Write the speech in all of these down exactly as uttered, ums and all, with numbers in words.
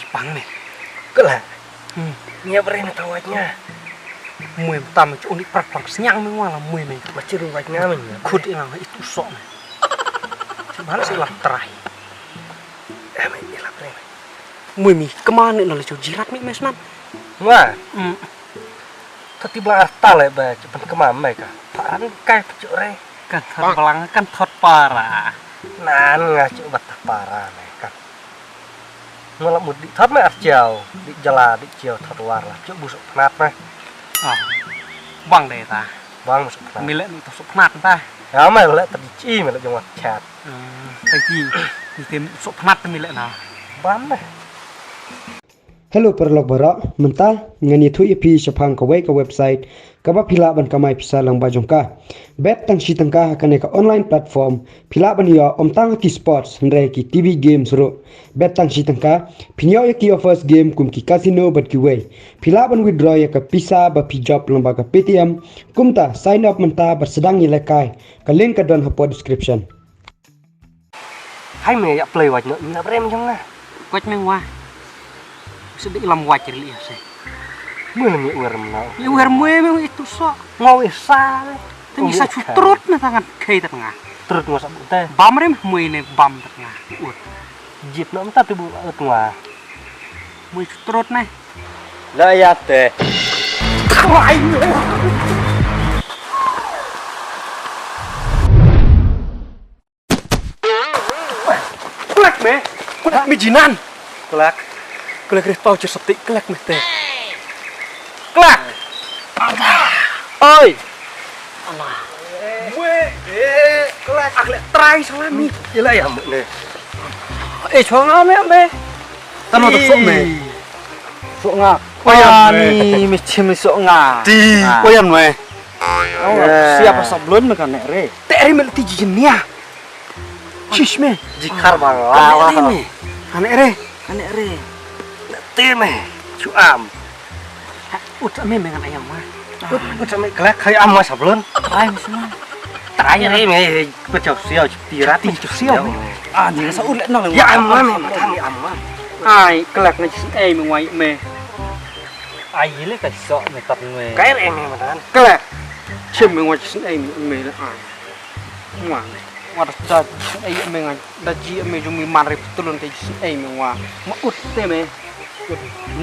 Pang ne. Kala. Hmm. Nia bere na tawaj nga. Mui mtam chu ni prak prak snyang me wala mui me. Machi ru waj nga me. Khut ilang itu sok me. Cuma si lah terai. Eh, me ilang bere. Mui mi kemana na lecu jirat mi mesnan. Wah. Hmm. Tati blang arta le ba chu pen kemam me ka. Paran kai chu re. Kan thot blang kan thot para. Nan nga chu bat para me ka. Nga la mut di thot me ar chiaw, di jala, di chiaw thot war la. Chu bu sok pnat me. Ah. Bang de ta. Bang sok pnat. Mi le ni to sok pnat ta. Ya me le ta di chi me le jong wat chat. Ah, ta chi. Ni tem sok pnat mi le na. Bam me. Hello paralok baroh, mynta ngan ïathuh ïa phi shaphang kawei ka website kaba phi lah ban kamai pisa lang ba jong ka. Bet tang shi tyngka ha kane ka online platform, phi lah ban ïoh ym tang ki sports hynrei ki T V games ruh. Bet tang shi tyngka, phin ïoh ïa ki offers game kum ki casino bad kiwei. Phi lah ban withdraw ïa ka pisa ba phi jop lang ba ka Paytm. Kumta sign up mynta bad sdang ïa lehkai. Ka link ka don hapoh description. Hai me ïa play waj no ïa brem jong nga. Waj me wa. Sedih lam waj ri ïa se. Mui lang ïa wer mna. Ïa wer mui me itu so. Ngau isa. Tang isa chu trut na tangan kai tang nga. Trut ngau sa te. Bam rem mui ne bam tang nga. Ut. Jip no mta tu bu ut nga. Mui chu trut ne. La ïa te. Ai. Klek me. Klek me jinan. Klek. Klek re tau cher septik klek me te. Klek. Oi. Alah. Mue. Eh, klek. Ak le trai salah mi. Ila ya me. Eh, chong ame me. Tano tak sok me. Sok nga. Oi, ya, ani me chim sok nga. Ti. Oi, ya me. Siapa sablon me kan re. Te re me ti jinia. Shish me. Jikar bang. Kane re me. Kane re. Kane re. Te me. Chuam. Ut me me ngan ayam ma. Ut me kelak kai am ma sablon. Trai me sima. Trai re me. Pechau siau tirati. Pechau siau me. Ah, ni sa ut le nang. Ya am ma me mata ni am ma. Ai kelak ngai sin ai me wai me. Ai le kai sok me tat me. Kai re me mata. Kelak. Chim me wai sin ai me me ai. Ngwa. Wa da cha ai me ngan da ji me jong me man re putulun te ji ai me wa. Ma ut te me.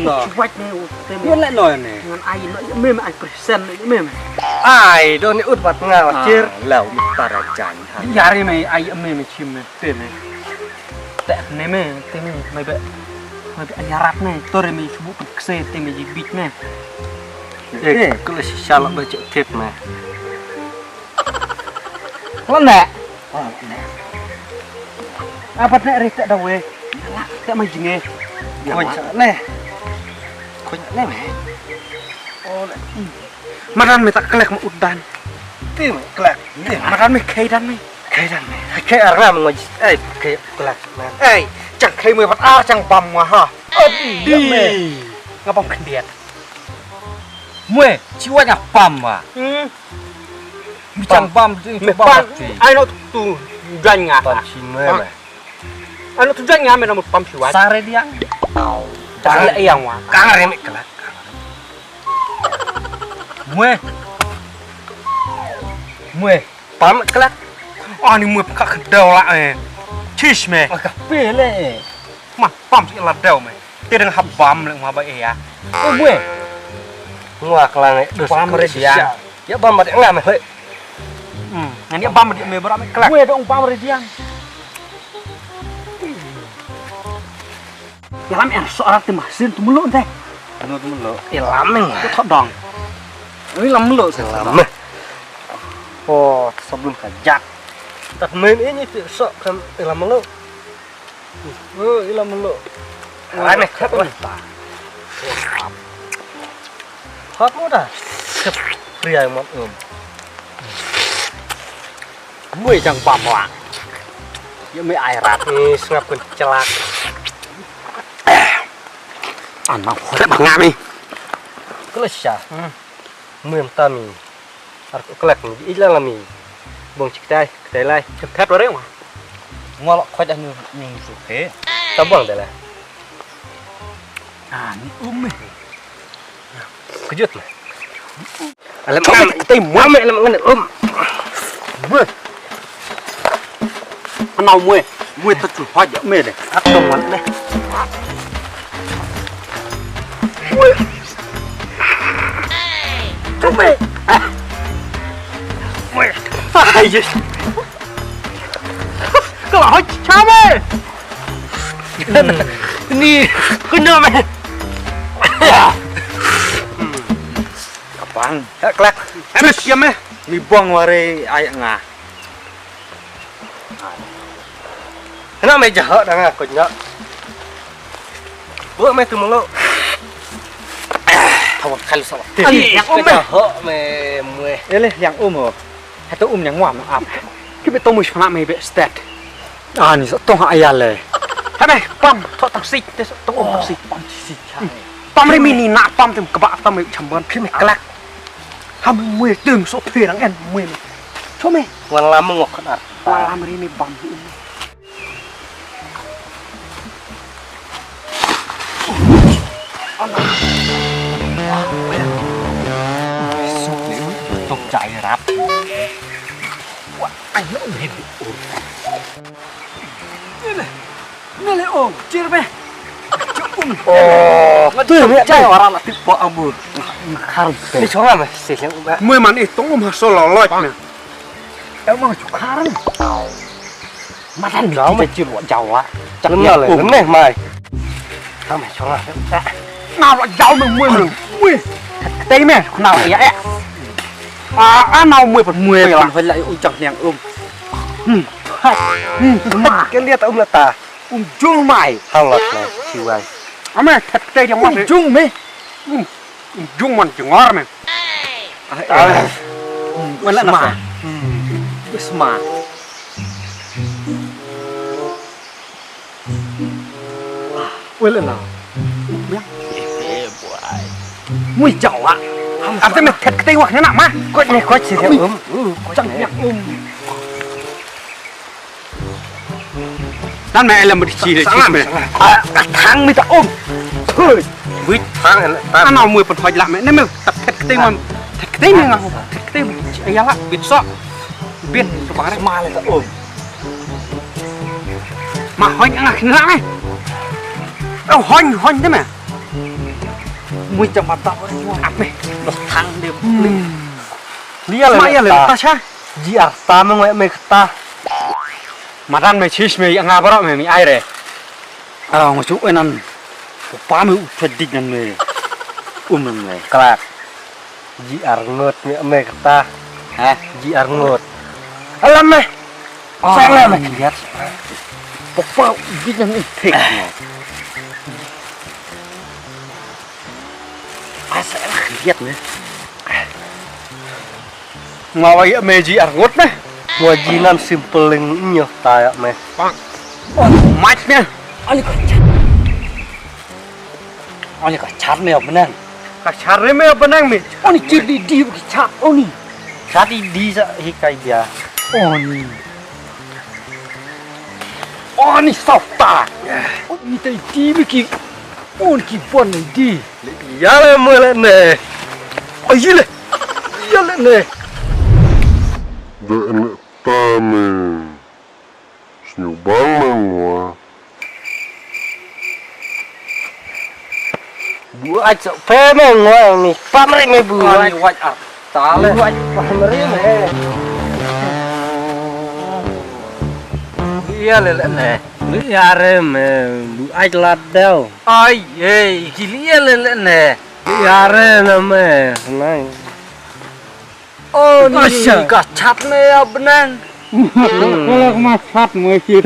No. Chuwat me ut te me. Yo le no ne. Ngan ai no me me ai persen me me. Ai do ne ut bat nga wa chir. Lau me tara jan. Ya re me ai me me chim me te me. Te ne me te me me be. Me be ai rat me to re me chubu kse te me ji bit me. Eh, kula shisha la ba chek tip me. Lan ne. Apa ne ri tak dawe. Tak mai jinge. Koi ne. Koi ne me. Oh, le. Madan me tak kelek me udan. Ti me kelek. Madan me kai dan me. Kai dan me. Kai arna me ngoj. Eh, kai kelek. Eh, chang kai me bat ar chang bam ngwa ha. Adi. Ngapam kendiat. Mue, chiwat ngapam ba. Hmm. Bichang bam tu me bam bam tu. Ai no tu jan nga. Pam si me me. Ai no tu jan nga me namu pam si wai. Sare diang. Sare yang wa. Kang re me kelak. Mue. Mue. Pam kelak. Ani mue ka kedau la eh. Chish me. Ka pele. Ma pam si la dau me. Te dang hap bam le ma ba eh ya. Mue. Ngwa klang eh. Pam re diang. Ya bam ba de nga me. Hmm, ngan ya bam ba de me bra me klak. Mue dong pam re diang. Ya lam er so arak te masin tu mulu te. Mulu tu mulu. Ya lam eng. Tu thot dong. Ini lam mulu. Lam. Oh, sablon kajak. Tak main ini tu sok kan lam mulu. Oh, ila melo. Ai me khap. Khap mo da. Khap. Priai mot um. Mui jang pam wa. Ye me ai rat. Ni sngap kun chelak. Ana khap ngam ni. Kele sha. Mui mta mi. Ar ko klek ni ila lami. Bong chik tai, tai lai. Chik that ware ma. Ngol khoj anu ni su phe. Ta bong de la. Ah, ni um me. Kejut me. Alam am, tei mo me alam ngan um. Me. Anau mue, mue ta chu hoj me de. Atong wan me. Mue. Tu me. Mue. Ai. Kau hoj cha me. Ni kena me. Kapang. Ya klak. Habis ya me. Ni bong ware ai nga. Kena me jaho dang aku nya. Buat me tu mulu. Tawakal sama. Ani yang ome. Jaho me mue. Ele yang ome. Hatu um nyang wam ap. Kibe to mush phana me be stat. Ah, ni so tong ha ayale. Hame pam to tang sik te so tong um tang sik pam sik. Pam ri mi ni na pam tem keba tam me chambon. Kibe klak. Ham mue tem so phe rang en mue. Cho me. Wan lam ngok khana. Wan lam ri mi bam. Tok jai rap. Wah, ayo, nih, nih, oh. Ini, ini, oh, cir, be. Oh, tu, tok jai, orang nak tipu abur. Kar, be. Ni chong apa sih yang ubah? Mui man itu um hasil lolot, nah. Emang cukar. Matan jauh meh. Cip Jawa. Cak lem ya, lem meh mai. Kau meh chong ah. Nau lo jauh meh mui meh. Mui. Tei meh nau ya eh. Ah, ah, nau mui pun mui pun hoi la u jang liang um. Hmm. Hmm. Ken dia ta um la ta. Um jung mai. Hang lot meh siwai. Ame tei dia meh. Um jung meh. Hmm. Jung man jengor me. Ah, eh. Wala na. Bisma. Wala na. Mui jawa. Ate me thet kete wak na ma. Kot ne kot si um. Chang yak um. Tan me lem bri chi chi me. Ka thang mi ta um. Hui. Bui thang en ta. Ana mui pun hoj la me. Ne me ta phet kete ngam. Phet kete me ngam. Phet kete me. Ya la bit so. Bit so bare. Ma le ta um. Ma hoj nga khna me. Oh hoj hoj de me. Mui ta ma ta hoj. Ap me. Thang de. Lia le ta sha. Ji ar ta me ngoi me kta. Madan me chis me nga baro me mi ai re. Ah, ngo chu enan. Ko pa me u chwa dik nan me. Um nan me. Klak. Ji ar ngot me me kta. Ha? Ji ar ngot. Alam me. Sang la me kiat. Papa u dik nan me pek. Asa la kiat me. Nga wa ya me ji ar ngut me. Wa ji nan simple ling nyo ta ya me. Mat me. Ani ka chat. Ani ka chat me benang. Ka chat re me benang me. Ani chat di di ki chat oni. Chat di di sa hi kai dia. Oni. Ani sauta. Oni tai di me ki. Oni ki bon di. Ya le mo le ne. Ai le. Ya le ne. De ne ta me. Sñiuh bang ma ngua. Bu ach sa pe me ngua ni pam re me bu ach. Ni wach ar. Ta le. Bu ach pam re me. Iya le le ne. Iya re me bu ach lat dau. Ai ei ki iya le le ne. Iya re na me. Nai. Oh, ni ka chat me ya benang. Kalau ma chat mo ki.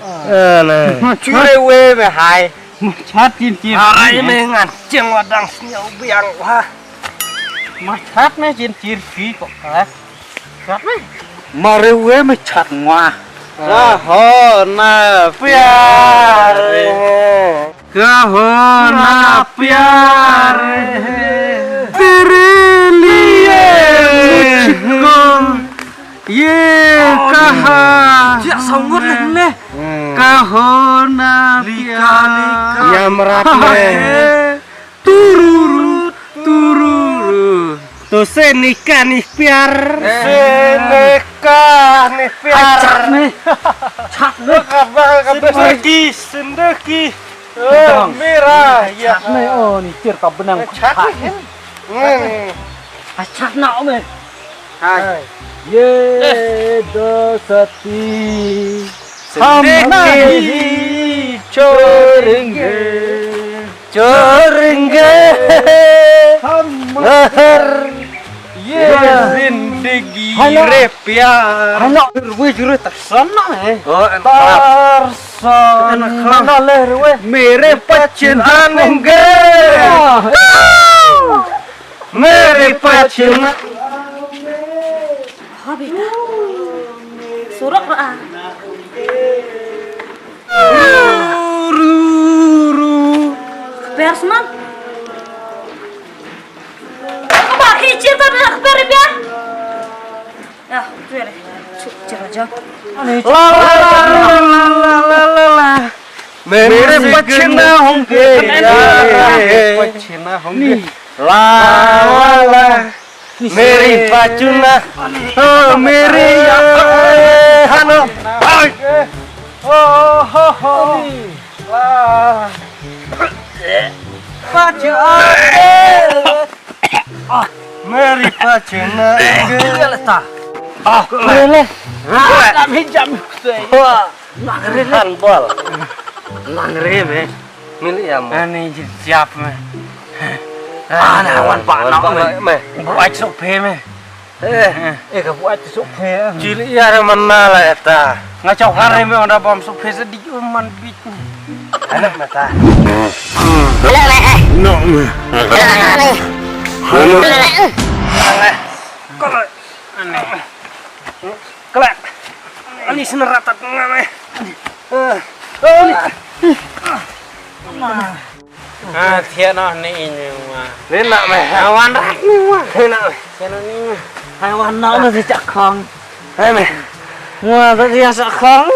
Ah, na. Chure we me hai. Ma chat kin kin. Arai me ngan cheng wa dang sñiaw biang wa. Ma chat me kin kin ki ko ka. Chat me. Mare we me chat ngwa. Ka ho na pyar. Ka ho na pyar hai. Tere liye mujhko ye kaha. Jia sangot ne. Ka ho na pyar. Mrad me. Tururu, tururu. To se nika ni piar. Se nika ni piar. Chat me. Chat me. Ka ba, ka ba. Sendeki, sendeki. Eh, mira, ya. Chat me, oh, ni tir ka benang. Chat me. Hmm. Chat na me. Hai. Ye do sati. Sendeki. Hamna hi chorenge. Chorenge. Hamna. Har. Ye zindagi re pyar. Hano, rwe jure tarsana, eh. Oh, and Tarsana le rwe. Mere pachin anenge. Mere pachin. Ha beta. Surok ra. Ru, ru, ru. Persman. Ba ki chir ba ba per ba. Ya, tu ya. Chuk chir aja. La la la la la la la la. Mere pachina honge. Mere pachina honge. La la la. Meri pachuna. Oh, Meri ya. Hano. Ai. Oh, ho, ho. La. Pachuna. Meri pachuna. Iya leta. Ah, lele. Kami jam. Wah. Nang re me. Nang re me. Mili ya mo. Ani jin siap me. Ana wan pa na me. Buat sok phe me. Eh, eh ka buat sok phe. Jili ya re mana la eta. Nga chok hare me onda bom sok phe sedi man bit. Anak mata. No me. Kalau aneh. Kelak. Ani sna ratat nga me. Ah, thiah noh ni ini wa. Ni nak me. Awan rat ni wa. Ni nak me. Thiah noh ni wa. Hai wan noh na si chak khong. Hai me. Wa ta dia chak khong.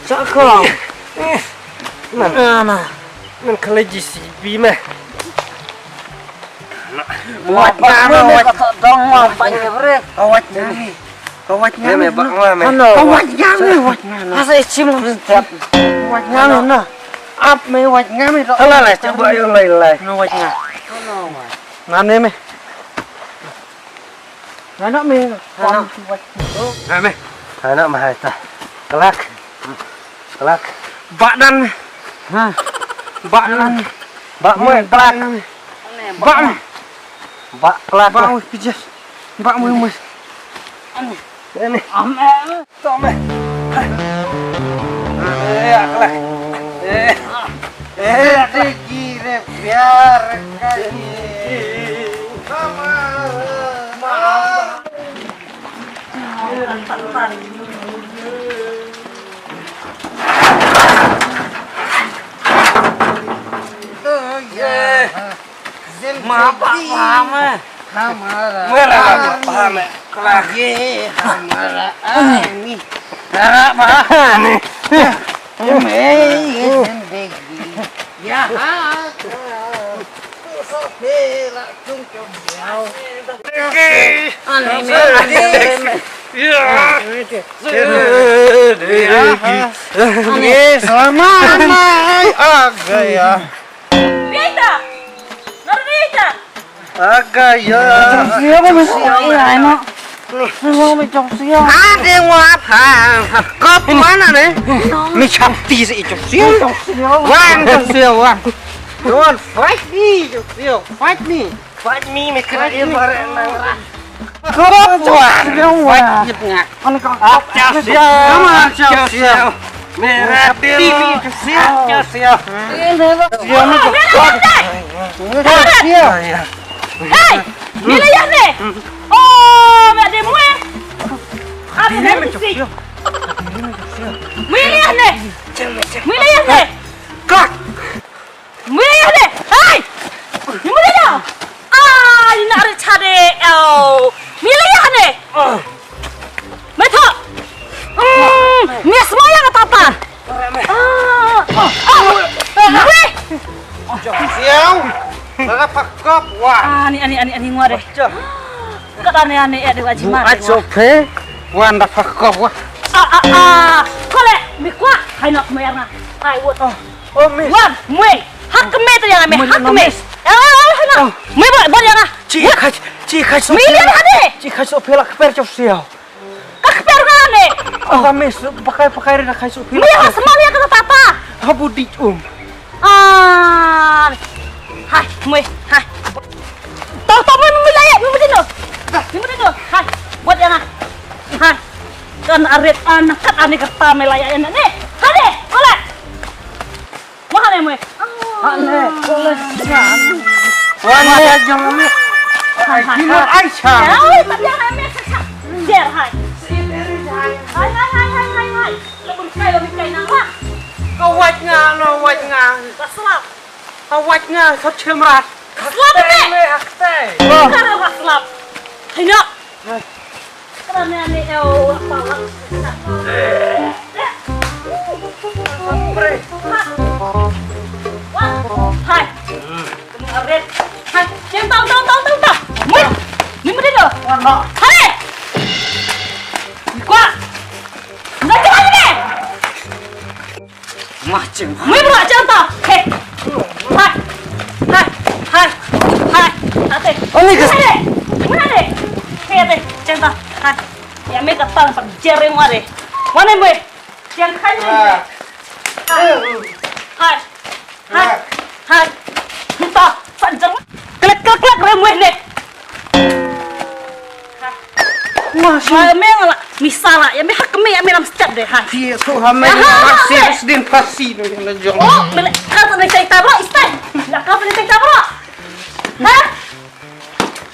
Chak khong. Nan. Ana. Nan khala J C B me. Wat nga me, wat. Dong wa pa ni bre. Wat nga me. Wat nga me, bak nga me. Wat nga me, wat nga me. Asa ichim ngam sentap. Wat nga me na. Ap me, wat nga me. Hala la, cuba yung lai lai. No wat nga. Nga ne me. Nga nak me. Nga me. Nga me hai ta. Kelak. Kelak. Bak dan. Ha. Bak dan. Bak me kelak. Bak me. Bak kelak. Bak me pijas. Bak me me. Ini. Am. Tok me. Eh, ya kelak. Eh. Eh, degi re pyar ka ye. Mama. Ma pa pa me. हमारा Mera pa pa me. Kelak. ये हमारा आदमी। Dara pa ni. मैं ये जिंदगी यहाँ तो मेरा तुम क्यों आओ। ये सलमान आ गया। Rita! Narita! Aga ya. Siya ko mo siya na. Ano may chong siya? Ade wa pa. Kop mana ne? Mi chapti sa i chong siya. Wan chong siya wan. Don't fight me, chong siya. Fight me. Fight me, me kena dia bareng nang. Kop wan. Fight me nga. Ap chong siya. Ap chong siya. Mera pili chong siya. Chong siya. Siya me chong siya. Hey! Mila yah ne. Oh, me de mue. Abi ne si. Mila yah ne. Mila yah ne. Kak. Mila yah ne. Hey! Mila yah. Ah, ina re chade. Oh. Mila yah ne. Me tho. Mm, me smoya ka tapa. Ah, ah, ah. Weh. Siaw. Lada pha kop wa. Ah, ani, ani, ani, ani ngwa de. Kat ani, ani, eh, de wa jima. Ai so phe. Wan da pha kop wa. Ah, ah, ah. Ko le, mi kwa. Hai nok mo yang ah. Ai wot. Oh, miss. Wan, mui. Hak kemit yang ami, hak kemit. Ah, hai nok. Mui bot, bot yang ah. Chi khai, chi khai so. Mui yang hade. Chi khai so phe la kper chop siaw. Ka kper nga ne. Ah, miss, pakai, pakai re na khai so phe. Mui ha smal ya ka tata. Ha budi um. Ah. Hai, mui, hai. Tau, tau, mui, mui, lai, mui, mui, dino. Mui, mui, dino. Hai, buat yang ah. Hai. Kan arit anak kat ani kerta me lai ya ne. Hade, kolak. Wah, ne, mui. Ane, kolak. Wan ya jong me. Hai, hai, hai. Ai, sa. Ai, tak dia hai, me, sa, sa. Jer, hai. Hai, hai, hai, hai, hai, hai. Ka bun kai, ka bun kai nang lah. Ka wait nga, no wait nga. Ka slap. Ka wait nga, ka chimrat. Ka slap, me. Me, hakte. Ka ra ka slap. Hai, no. Hai. Ka ra, me, me, eh, oh, apa, apa. Hai. Hai. Kena ret. Hai. Yang tau, tau, tau, tau, tau. Mui. Ni mesti tu. Mana? Hai. Kuat. Dah jalan ni. Mah, ceng. Mui bro, ceng ta. Hei. Hai. Hai. Hai. Hai. Ate. Oh, ni ke. Hai. Hai. Hei, ate. Ceng ta. Hai. Ya, me ka tang pa jering wa de. Wa ne, mui. Ceng khai ne. Hai. Hai. Hai. Hai. Hai. Nta. Sa jeng. Klek, klek, klek, re, mui ne. Wah, me ngala misala ya me hak me ya me lam step de ha. Ti so ha me. Serius din pasi no na jong. Oh, me ka sa ne cerita bro, istai. Na ka sa ne cerita bro. Ha?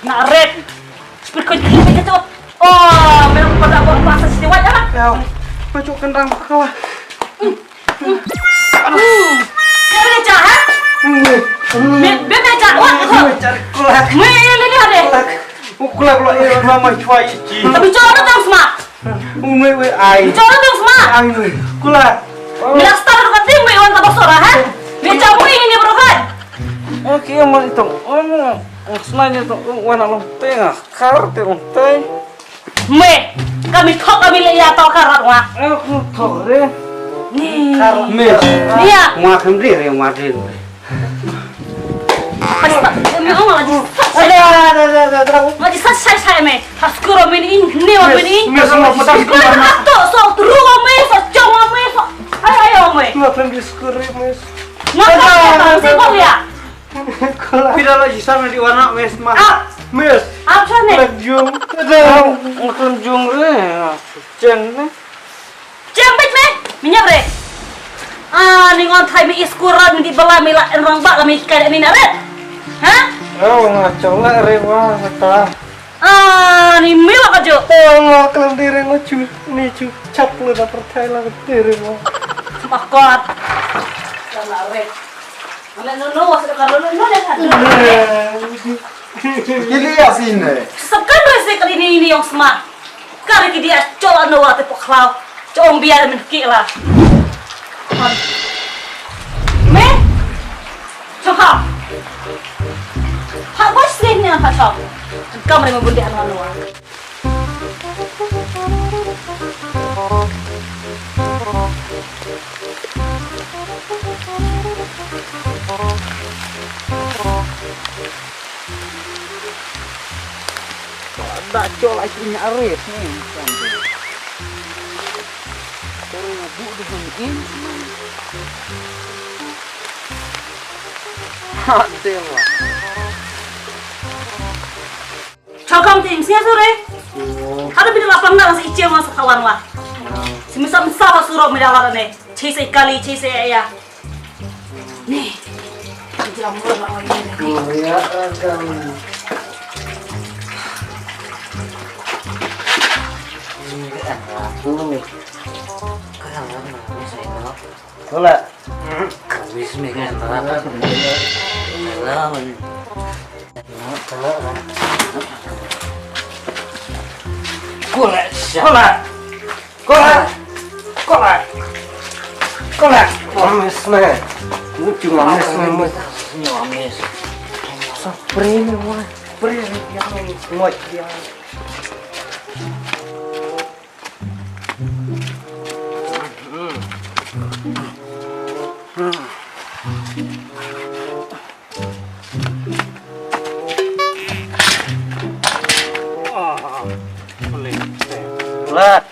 Na red. Speed ko ni tu. Oh, me pada buat masa sini wajah lah. Ya. Macam kendang pakala. Ka bynta ha? Me, me, me, ja, wa, ko. Me, ni, ni, ni, hade. Kulak lo, eh, mama chwa iji. Tapi chwa lo tang sma. Umi we ai. Chwa lo tang sma. Ai we. Kulak. Me la star ka tim me wan ta basora ha. Me ja mu ini ni bro kan. Oke, mo itong. Mo, sma ni to, wan lo tengah. Kar te lo teng. Me, kami thok kami le ya tau karat wa. Eh, aku thok re. Ni. Karat. Me. Ni ya. Wa kam re re wa re. Pas tak, kami ong lagi. Ada, ada, ada, ada, ada. Lagi sat sai sai me. Pas kuro me ni, ni wa me ni. Me sama pedas kuro. Ato, so turu wa me, so jong wa me, so. Ayo, ayo me. Wa kam diskuri me. Ngapa? Ada, ada, ada, ada, ada. Phi da la jisam na di wana mes ma. Ah. Mes. Ap sa ne? Lak jung. Ada. Ngam jung re. Cheng ne. Cheng bit me. Minyak re. Ah, ni ngon thai me iskura ni di bala me la enrang ba la me kai ni na re. Ha? Oh, ngaco la re wa kata. Ah, ni mila ka jo. Oh, nga klam diri nga cu, ni cu, cap lu da percaya la diri nga. Makot. Kana re. Mana no no, wasa ka no no, no, no, no. Kili ya sini. Sekan re se kali ni, ni yang sma. Kali ki dia cola no wa te pok klau. Cong biar men ki la. Me? Chong ha. Ha, bos ni ni ha chong. Kam re mo bundi anu anu. Da col ai punya arit ni. Kore na bu de hon in. Ha, dewa. Chokam ti msia sore. Ada bida lapang na sa iche wa sa kawan wa. Simi sa msa wa suro mi dalar ne. Chei sa kali, chei sa ya. Ni. Jam lo ba wa ni. Oh, ya, kan. Ini kan aku. Kan apa saya nak? Hola. Kawis me ka entrada. Hola. Hola. Hola. Hola. Hola. Hola. Kawis me. Ui, cuma mes, mes. Cuma mes. Spray ni, wah. Spray ni, yang ni. Ngoy, yang. Kelak.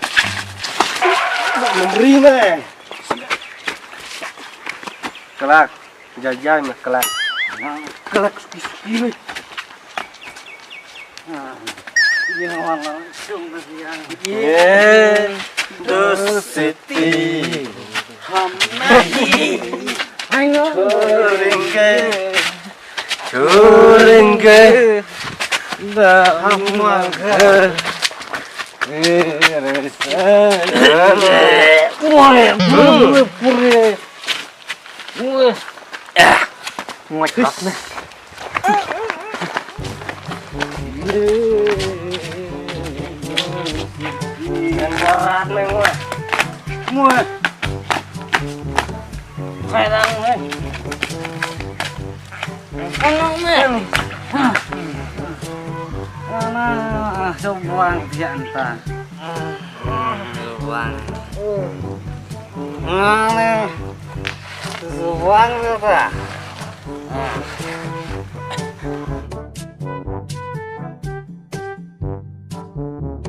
Memberi meh. Kelak. Jajai meh kelak. Kelak suki-suki meh. Into city. Hamai. Churinge. Churinge. Da hamaga. Wah, pure, pure. Wah. Wah, keras nih. Muat. Merah nih. Enak nih. Mana, ah, coba buang dia entah. Buang. Mana? Buang apa? Ah.